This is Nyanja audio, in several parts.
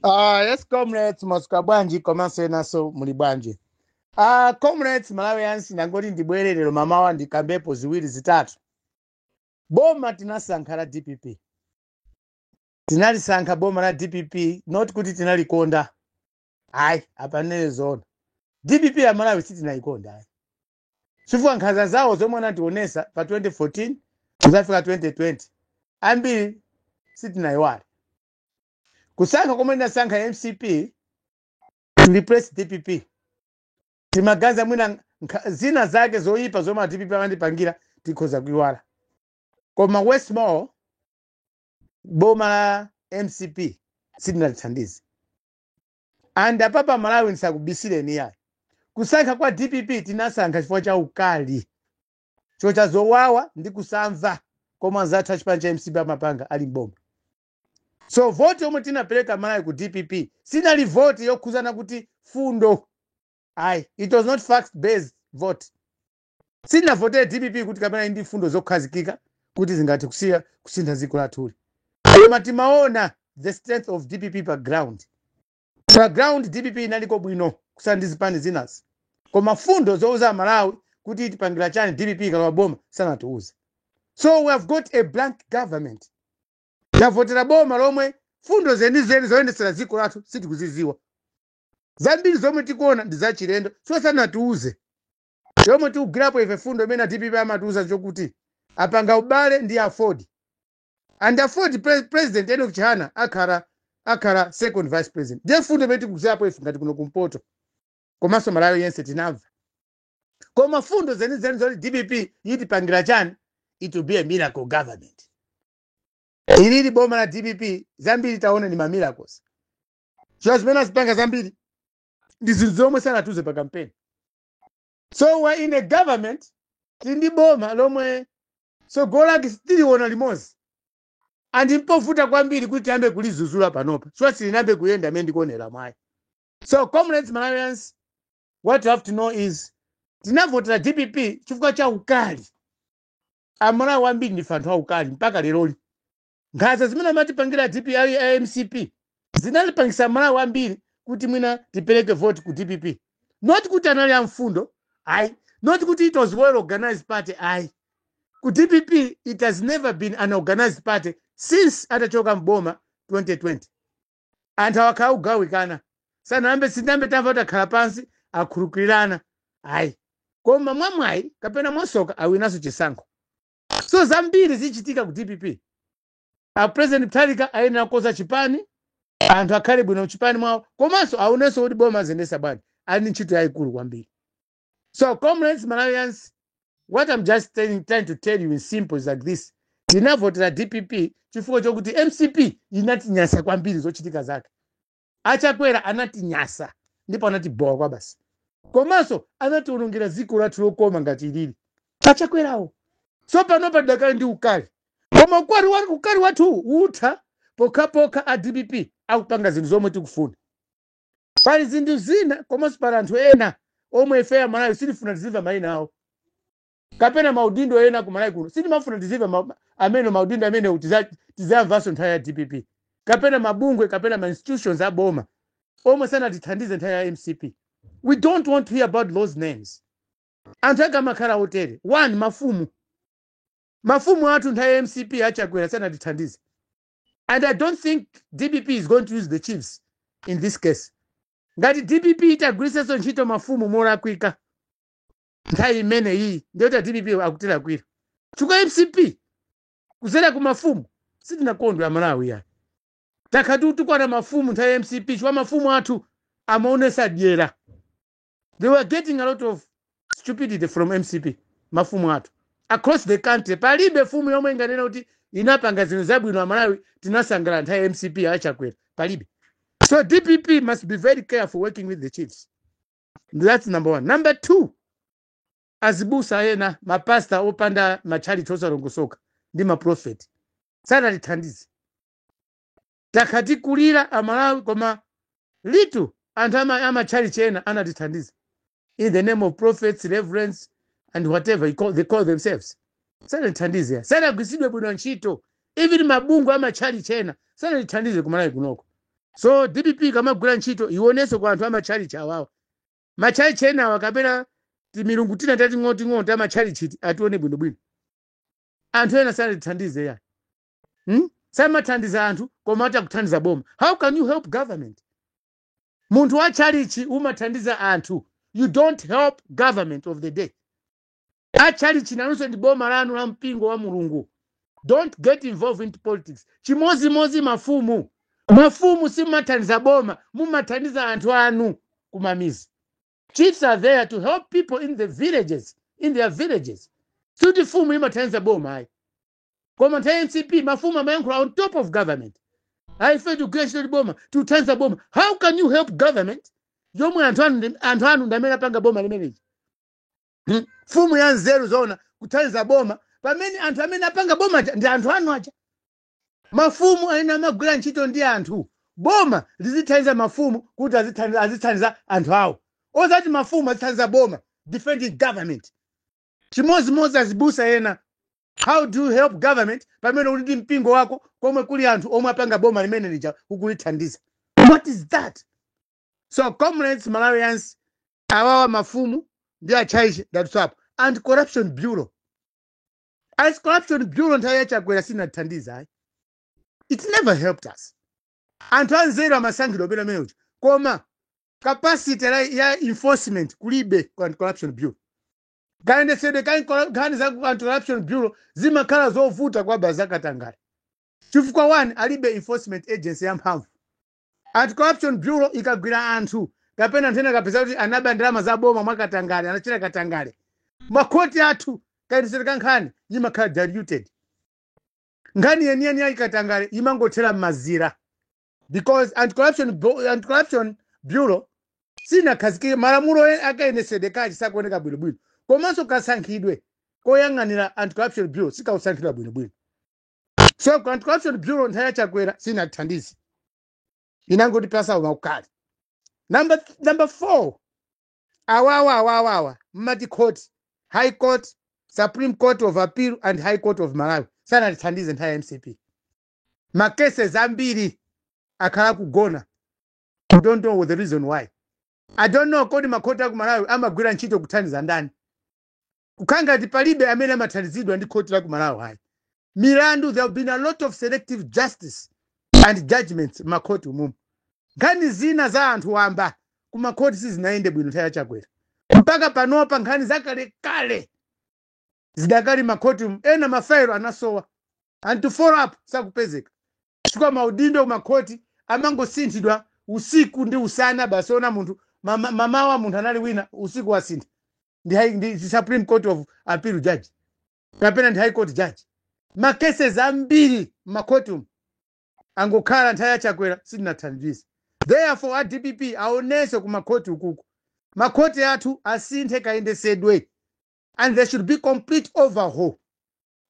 Yes, comrades, mwasuka bwanji komanso enanso muli bwanji? Comrades, Malawians, ndangoti ndibwere lero mamawa ndikambepo ziwiri zitatu. Boma tinasankha la DPP. Tinalisankha boma la DPP not kuti tinalikonda. Ayi, apanene zoona. DPP ya Malawi sitinayikonda ayi. Chifukwa nkhanza zawo zomwe anationesa pa 2014 kuzafika 2020, ambiri sitinayiwale. Kusankha komwe tinasankha MCP to replace DPP, timaganiza mwina zina zake zoyipa zomwe a DPP amandipangira tikhoza kuiwala. Koma westmore boma la MCP silinatithandize. And apapa Malawi, ndisakubisireni yayi, kusankha kwa DPP tinasankha chifukwa cha ukali, chifukwa cha zowawa ndi kusamva koma anzathu achipani cha MCP amapanga ali mboma. So voti yomwe tinapereka Malawi ku DPP sinali voti yokhuzana kuti fundo ayi. It was not fact based vote. Sitinavotere DPP kuti kapena ndi fundo zokhazikika kuti zingathe kusiya kusintha dziko lathuli, koma timaona the strength of DPP pa ground. Pa ground DPP inaliko bwino kusiyana ndi zipani zinazi, koma fundo zouza Malawi kuti tipangira chani DPP kalowa boma sanatiuze. So we have got a blank government. Tavotera boma lomwe fundo zenizeni zoyendesera dziko lathu sitikuziziwa. Zambiri zomwe tikuona ndi zachilendo, so sanatiuze. Chomwe tikugwirapo ife, fundo imene DPP amatiuza chokuti apanga ubale ndi AFORD, and AFORD President Enoch Chihana akhala second vice president. Ndiye fundo imene tikugwirapo ife ngati kuno kumpoto komanso Malawi yense tinamva. Koma fundo zenizeni zoti DPP yitipangira chani, it will be a miracle government. Ilili boma la DPP, zambiri taona ni ma miracles. So zimene azipanga zambiri ndi zinthu zomwe sanatiuze pa campaign. So we're in a government, tili ndi boma lomwe tsogolo lake sitiliona limodzi, and mpovuta kwambiri kuti tiyambe kulizuzula panopa, so silinambe kuyenda amene ndikuonera mwayi. So comrades, Malawians, what you have to know is tinavotera DPP chifukwa cha ukali. Amalawi ambiri ndife anthu aukali mpaka leroli. Nkhanza zimene amatipangira DP a MCP zinalipangisa Malawi ambiri kuti mwina tipereke vote ku DPP, not kuti anali amfundo ayi, not kuti it was well organized party ayi. Ku DPP it has never been an organized party since atachoka mboma 2020. Anthu awakhala kugawikana, sanayambe, sinambe tamva kuti akhala pansi akhulupirana ayi. Koma mwamwayi kapena mwasoka awinanso chisankho. So zambiri zichitika ku DPP. A President Mutharika ayenera kukoza chipani, anthu akhale bwino mchipani mwawo, komanso aonenso kuti boma aziyendesa bwanji. Ali ndi ntchito yayikulu kwambiri. So comrades, Malawians, what I'm just trying to tell you in simple is like this: tinavotera DPP chifukwa chokuti MCP inatinyasa kwambiri. Zochitika zake Achakwera anatinyasa ndipo anatibowa kwa basi, komanso anatiwonongera dziko lathu lokoma ngati ilili Achakwerawo. So panopa tidakali ndi ukali, koma ukali wathu utha pokhapokha a DPP akupanga zinthu zomwe tikufuna. Pali zinthu zina komanso pali anthu ena omwe ife Amalawi sitifuna tizimva mayina awo kapena maudindo ena ku Malawi kuno. Sitimafuna tizimva amene maudindo amene tizamvanso nthawi ya DPP, kapena mabungwe kapena ma institutions aboma omwe sanatithandize nthawi ya MCP. We don't want to hear about those names. Anthu ake amakhala otere: one, mafumu. Mafumu athu nthawi ya MCP Achakwera sanatithandize, and I don't think DPP is going to use the chiefs in this case. Ngati DPP itagwiritsenso ntchito mafumu molakwika nthawi imene iyi, ndiyoti DPP akutilakwira, chifukwa MCP kuzera ku mafumu sitinakondwe Amalawi yayi. Takhati utukwana mafumu nthawi ya MCP chifukwa mafumu athu amaonesa dyera. They were getting a lot of stupidity from MCP. Mafumu athu across the country, palibe fumu yomwe inganena kuti inapanga zinthu zabwino, Amalawi tinasangalala nthawi ya MCP Achakwera, palibe. So DPP must be very careful working with the chiefs. That's number one. Number two, azibusa ena, mapasta opanda matchalichi osalongosoka ndi maprofeti sanatithandize. Takhati kulira Amalawi, koma litu anthu amatchalichi ena anatithandiza in the name of prophets, reverends and whatever they call themselves. Sanatithandize, sanagwiritsidwe bwino ntchito. Even mabungwe amatchalichi ena sanatithandize kumalawi kunoko. So DPP kamagwira ntchito, ionenso kwa anthu amatchalichi awawa, matchalichi enawa kapena timilungu tina tating'oting'ono ta matchalichi, atione bwinobwino. Anthu ena sanatithandize ya, Samathandiza anthu koma atakuthandiza boma. How can you help government? Munthu wa tchalichi umathandiza anthu, you don't help government of the day. Atchalichi nanunso ndi boma lanu la mpingo wa Mulungu. Don't get involved into politics. Chimozimozi mafumu. Mafumu simumathandiza boma, mumathandiza anthu anu kumamizi. Chiefs are there to help people in the villages, in their villages. Sikuti fumu imathandiza boma, ayi. Koma nthawi MCP mafumu amayankhula on top of government. Ayi, ife tikugwira ntchito ndi boma, tikuthandiza boma. How can you help government yomwe anthu anu ndi amene apanga boma limeneli? Fumu ya nzeru zoona kuthandiza boma pamene anthu amene apanga boma aja ndi anthu anu aja? Mafumu amene amagwira ntchito ndi anthu, boma lizithandiza mafumu kuti azithandiza anthu awo, osati mafumu azithandiza boma, defending government. Chimozimozi azibusa ena. How do you help government pamene uli ndi mpingo wako komwe kuli anthu omwe apanga boma limene lija ukulithandiza? What is that? So comrades, Malawians, awawa mafumu ndi achaichi ndatusapo. Anti-Corruption Bureau, Anti-Corruption Bureau nthawi yaChakwera sinathandiza, ayi. It never helped us. Anthu anzeru amasankhidwa pena menecho, koma capacity ya enforcement kulibe ku Anti-Corruption Bureau. Kayendetsedwe ka nkhani za ku Anti-Corruption Bureau zimakhala zovuta kwa bazakatangale, chifukwa one, alibe enforcement agency yamphamvu. Anti-Corruption Bureau ikagwira anthu kapena anthu ena akapeza kuti anaba ndalama za boma mwakatangale, anachita katangale, makhoti athu kayendetsedwe ka nkhani imakhala diluted. Nkhani yeniyeni yayikatangale imangothera m'mazira because Anti-Corruption Bureau sinakhazikike, malamulo akayendesedwe kachi sakuoneka bwinobwino, komanso kasankhidwe koyang'anira Anti-Corruption Bureau sikausankhidwa bwinobwino. So ku Anti-Corruption Bureau nthawi yaChakwera sinathandize, inangoti pasa maukali. Number four, awawa awawawa mmati court, High Court, Supreme Court of Appeal and High Court of Malawi sanatithandize nthawi ya MCP. Ma cases ambiri akhala kugona. We don't know the reason why. I don't know, kodi makhoti aku Malawi amagwira ntchito kuthandiza ndani? Kukhala ngati palibe amene amathandizidwa ndi khoti la ku Malawi, hayi. Milandu, there have been a lot of selective justice and judgments makhoti umumu. Nkhani zina za anthu wamba kumakhoti sizinayende bwino nthawi yaChakwera. Mpaka panopa nkhani zakalekale zidakali makhoti umu. Ena mafailo anasowa and to follow up sakupezeka, chifukwa maudindo kumakhoti amangosinthidwa usiku ndi usana basi. Ona munthu mamawa munthu anali wina, usiku wasintha ndi Supreme Court of Appeal judge kapena ndi High Court judge. Ma cases ambiri makhoti umu angokhala nthawi yaChakwera sitinathandize. Therefore a DPP aonenso kumakhoti ukuku, makhoti athu asinthe kayendesedwe and there should be complete overhaul.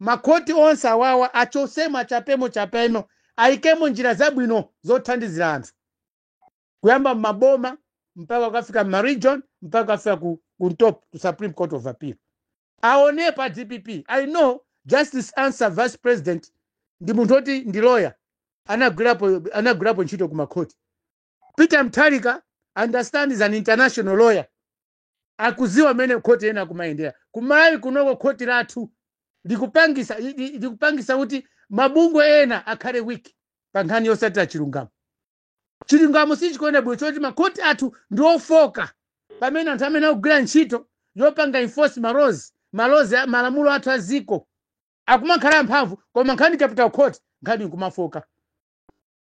Makhoti onse awawa achosemo, achapemo chapemo, ayikemo njira zabwino zothandizira anthu, kuyamba mmaboma mpaka kukafika mma region mpaka kukafika ku top, ku Supreme Court of Appeal. Aonepo a DPP. I know Justice Ansah, vice president, ndi munthu oti ndi lawyer, anagwirapo ntchito ku makhoti. Peter Mutharika understand, is an international lawyer, akuziwa mmene khoti ena kumayendera. Kumalawi kunoko khoti lathu likupangisa kuti mabungwe ena akhale weak pa nkhani yosatira chilungamo. Chilungamo sichikuenda bwino choti makhoti athu ndi ofoka, pamene anthu amene akugwira ntchito yopanga enforce ma laws, malamulo athu aziko akumakhala amphamvu, koma nkhani capital court nkhani ikumafoka,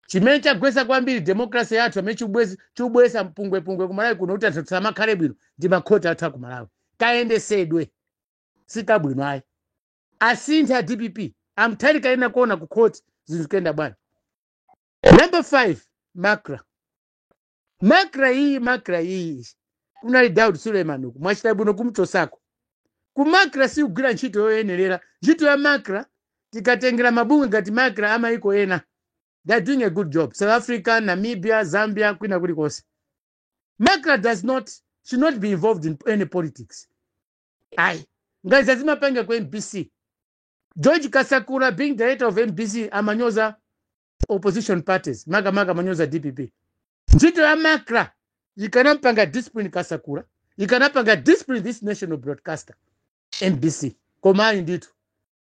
chimene chagwesa kwambiri democracy yathu, amene chikubwesa mpungwepungwe kuMalawi kuno kuti anthu tisamakhale bwino ndi makhoti athu akuMalawi. Kayendesedwe sikabwino, ayi. Asinthe a DPP, aMutharika ena kuona ku court zinthu zikuyenda bwanji. Number five, MACRA. MACRA iyi, MACRA iyi kunali Daud Suleiman uku, mwachita bwino kumchosako ku MACRA. Sikugwira ntchito yoyenerera. Ntchito ya MACRA, tikatengera mabungwe ngati MACRA amayiko ena, they are doing a good job, South Africa, Namibia, Zambia, kwina kulikonse. MACRA does not should not be involved in any politics, ayi. Ngati zazimapanga ku MBC, George Kasakula being director of MBC amanyoza Opposition parties, makamaka manyoza DPP. Ntchito ya MACRA ikanampanga discipline Kasakula, ikanapanga discipline this national broadcaster NBC. Koma ayi ndithu,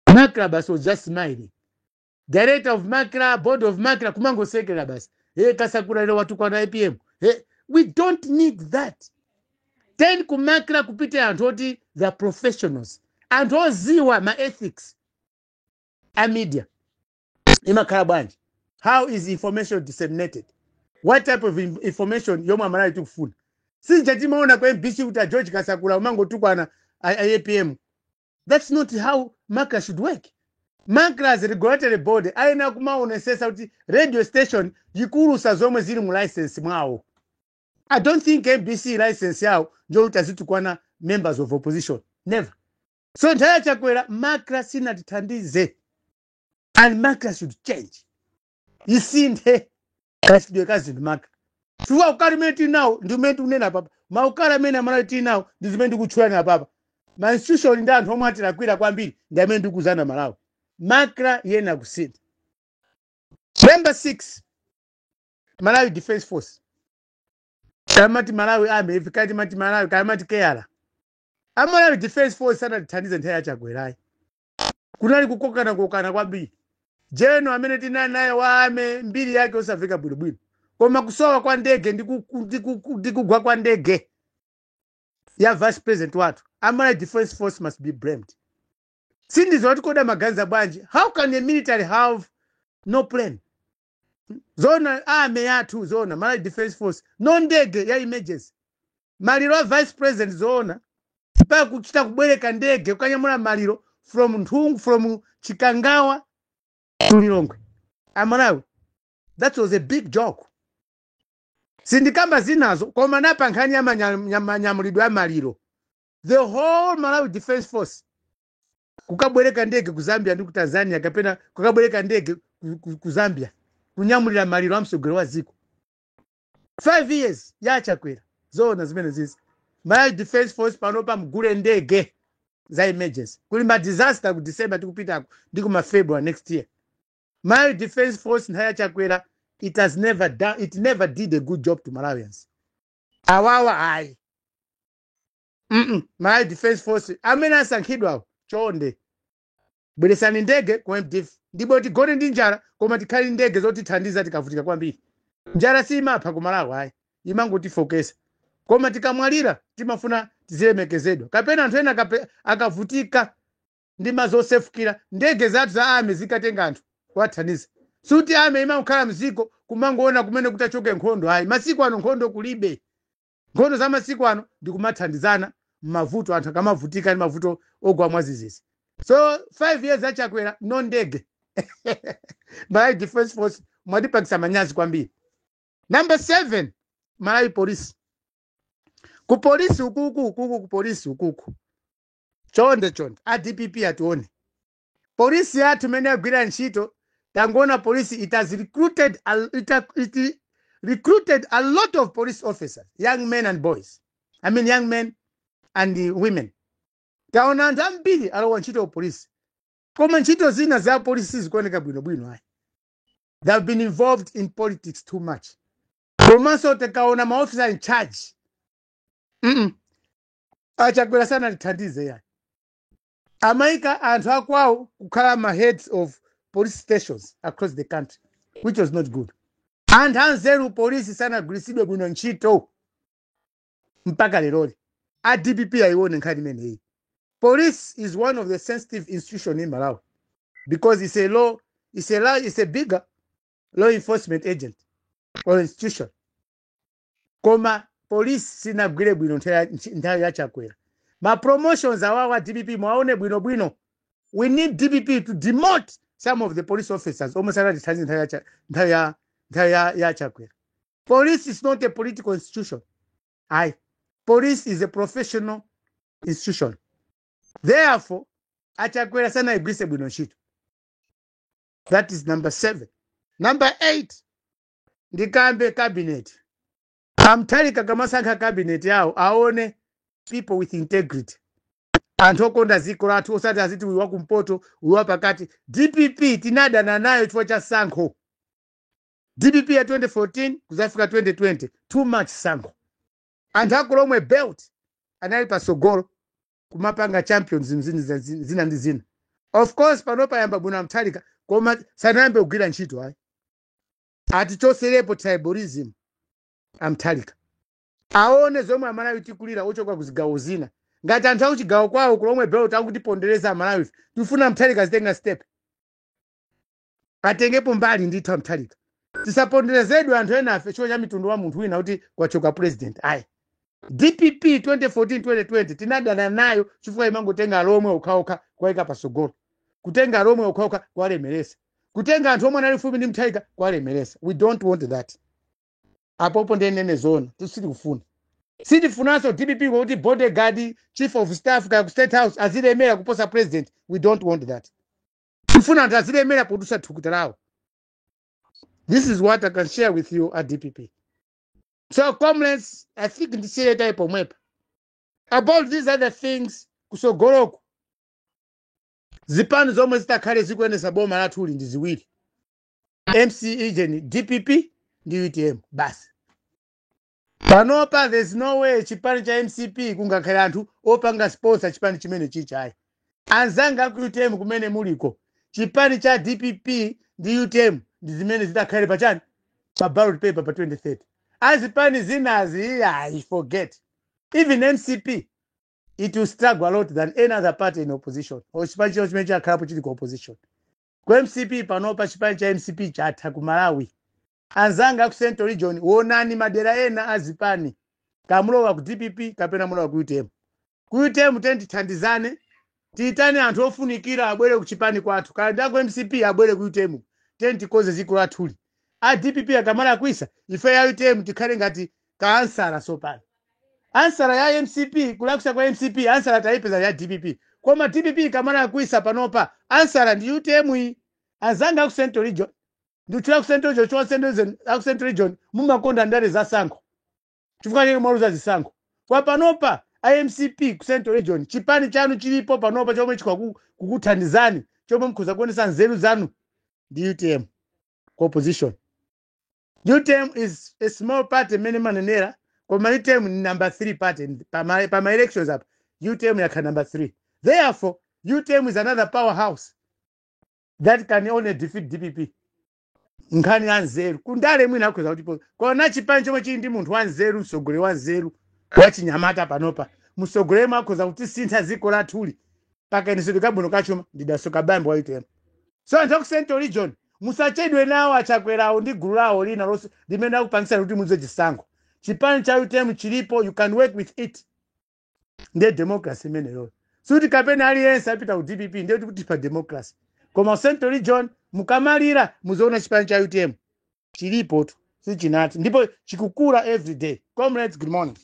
MACRA basi was just smiling. Director of MACRA, board of MACRA kumangosekera basi. "Hey, Kasakula lero watukwana APM." Hey, we don't need that. Then ku MACRA kupite anthu oti the professionals, anthu oziwa ma ethics a media imakhala bwanji, how is information disseminated, what type of information yomwe Amalawi tikufuna. Sinja timaona ku MBC kuti a George Kasakula umangotukwana a APM. That's not how MACRA should work. MACRA as a regulatory body ayenera kumaonesesa kuti radio station ikulusa zomwe zili mu license mwawo. I don't think MBC license yawo njokuti azitukwana members of opposition, never. So nthawi yaChakwera MACRA sinatithandize, and MACRA should change, isinthe kachidwe ka zinthu MACRA, chifukwa ukali umene tili nawo ndi umene tikunena papa. Maukali amene Amalawi tili nawo ndi zimene ndikutchulani apapa. Ma institution ndi anthu omwe atilakwira kwambiri ndi amene ndikuzana Malawi. MACRA yena kusintha. Number six, Malawi Defense Force, kamati Malawi Army, ife kati mati Malawi, kamati keyala aMalawi Defense Force sanatithandize nthawi yaChakwerayi. Kunali kukokana kokana kwambiri. Jeno amene tinali naye wa army, mbiri yake osafika bwinobwino, koma kusowa kwa ndege ndi kugwa kwa ndege ya vice president wathu, aMalawi Defense Force must be blamed. Sindizoti koda maganiza bwanji, how can a military have no plane? Zona army yathu, zona Malawi Defense Force, no ndege ya emergency, maliro a vice president, zoona mpaka kuchita kubwereka ndege kukanyamula maliro from Nthungu, from Chikangawa to Lilongwe? Amalawi, that was a big joke. Sindikamba zinazo, koma napa nkhani ya manyamulidwe ya maliro, the whole Malawi Defense Force kukabwereka ndege ku Zambia ndi ku Tanzania, kapena kukabwereka ndege ku Zambia kunyamulira maliro a mtsogoleri wa dziko. 5 years yaChakwera, zoona zimene zizi? Malawi Defense Force panopa mgule ndege za emergency. Kuli ma disaster ku December tikupitako ndi kuma February next year. Malawi Defense Force nthawi yaChakwera, it has never done, it never did a good job to Malawians. Awawa ayi. Malawi Defense Force amene asankhidwawo, chonde bweresani ndege ku MDF, ndipo tigone ndi njala koma tikhale ndege zotithandiza tikavutika kwambiri. Njala simapha ku Malawi ayi, imangotifokesa, koma tikamwalira timafuna tizilemekezedwa, kapena anthu ena akavutika ndi mazosefukira, ndege zathu za army zikatenga anthu kuwathandiza. Suti army imakhala mziko kumangoona kumene kutachoke nkhondo ayi. Masiku ano nkhondo kulibe. Nkhondo za masiku ano ndikumathandizana mmavuto, anthu akamavutika ndi mavuto ogwa mwazizizi. So 5 years aChakwera, no ndege. Malawi Defense Force mwadipakisa manyazi kwambiri. Number seven, Malawi Police. Ku polisi ukuku, ukuku ku polisi ukuku, chonde chonde a DPP atione polisi yathu imene yagwira ntchito. Tangoona polisi, it has recruited a, it, it recruited a lot of police officers, young men and boys, I mean young men and women. Taona anthu ambiri alowa ntchito ku polisi, koma ntchito zina za polisi sizikuoneka bwinobwino ayi. They have been involved in politics too much. Komanso tikaona ma officer in charge, aChakwera sanatithandize yani. Amayika anthu akwawo kukhala ma heads of police stations across the country, which was not good. Anthu anzeru polisi sanagwiritsidwe bwino ntchito mpaka leroli. A DPP ayione nkhani imeneyi. Police is one of the sensitive institution in Malawi because it's a law, it's a bigger law enforcement agent or institution, koma police sinagwire bwino nthawi yaChakwera. Ma promotions awawa, DPP mwaone bwinobwino. We need DPP to demote some of the police officers omwe sanatithandize nthawi ya Chakwera. Police is not a political institution ayi. Police is a professional institution. Therefore aChakwera sanayigwise bwino ntchito. That is number seven. Number eight, ndikambe cabinet. AMthalika kamasankha cabinet yawo aone people with integrity, anthu okonda dziko lathu, osati aziti uyu wakumpoto, uyu wapakati. DPP tinadana nayo chifukwa cha sankho. DPP ya 2014 kuzafika 2020, too much sankho. Anthu akulomwe belt anali pasogolo kumapanga champions mzini zina ndi zina. Of course panopa yamba bwino Amthalika, koma sanayambe kugwira ntchito ayi. Atichoserepo tribalism Amthalika, aone zomwe Amalawi tikulira ochoka kuzigawo zina. Ngati anthu akuchigawo kwawo kulomwe belt akutipondereza Amalawi, tifuna Mthalika zitenga step, atengepo mbali ndithu Amthalika. Tisaponderezedwe anthu ena afe chifukwa cha mitundu wa munthu wina kuti kwachoka president, ayi. DPP 2014 2020 tinadana nayo chifukwa imangotenga lomwe okhaokha kuwayika pasogolo, kutenga lomwe okhaokha kuwalemeresa, kutenga anthu omwe anali fupi ndi Mthalika kuwalemeresa. We don't want that. Apopo ndiyenene zona, sitikufuna, sitifunanso DPP kuti bodyguard, chief of staff kaya ku State House azilemera kuposa president. We don't want that. Tifuna anthu azilemera podusa thukuta lawo. This is what I can share with you at DPP. So comrades, I think ndisiyeta pomwepa. About these other things, kusogoloko zipani zomwe zitakhale zikuyendesa boma lathuli ndi ziwiri, MC DPP ndi UTM basi. Panopa there's no way chipani cha MCP kungakhale anthu opanga sponsor chipani chimene chichayi. Anzanga aku UTM kumene muliko, chipani cha DPP ndi UTM ndi zimene zitakhale pachani, pa ballot paper pa 2030. Azipani zinazi, I forget. Even MCP, it will struggle a lot than any other party in opposition or chipani chino chimene chakhalapo chili ku opposition. Ku MCP panopa, chipani cha MCP chatha ku Malawi. Anzanga aku Central Region, wonani madera ena azipani, kamulowa ku DPP kapena mulowa ku UTM. Ku UTM tithandizane, tiyitane anthu ofunikira abwere ku chipani kwathu, kaya ndi aku MCP abwere ku UTM, tikoze dziko lathuli. A DPP akamala kwisa, ife ya UTM tikhale ngati kaansala. Sopano answer ya MCP, kulakwisa kwa MCP, answer tayipeza ya DPP, koma DPP kamala kwisa, panopa answer ndi UTM iyi. Anzanga aku Central Region, ndikuchula ku Central Region chwa Central Region, aku Central Region mumakonda ndale za sankho, chifukwa chake mwaluza zisankho. Kwa panopa iMCP ku Central Region, chipani chanu chilipo panopa chomwe chikwa kukuthandizani, chomwe mukhoza kuonesa nzeru zanu ndi UTM ku opposition. UTM is a small party mmene manenera, koma UTM ni number 3 party pa ma elections apa. UTM yakha number 3. Therefore UTM is another powerhouse that can only defeat DPP. Nkhani ya nzeru kundale mwina akhoza kuti kona chipani chomwe chili ndi munthu wa nzeru, mtsogoleri wa nzeru wachinyamata panopa, mtsogoleri akhoza kutisintha dziko lathuli pakanisidwe kabwino kachuma ndi Dalitso Kabambe wa UTM. So anthu aku Central Region, musachedwe nawo Achakwerawo ndi gulu lawo lina lonse limene akupangisani kuti muze chisankho. Chipani cha UTM chilipo, you can work with it. Ndiye democracy imeneyo. Suti kapena aliyense apita ku DPP ndiye kuti pa democracy. Koma Central Region mukamalira muzoona chipani cha UTM chilipo tu, sichinati, ndipo chikukula every day. Comrades, good morning.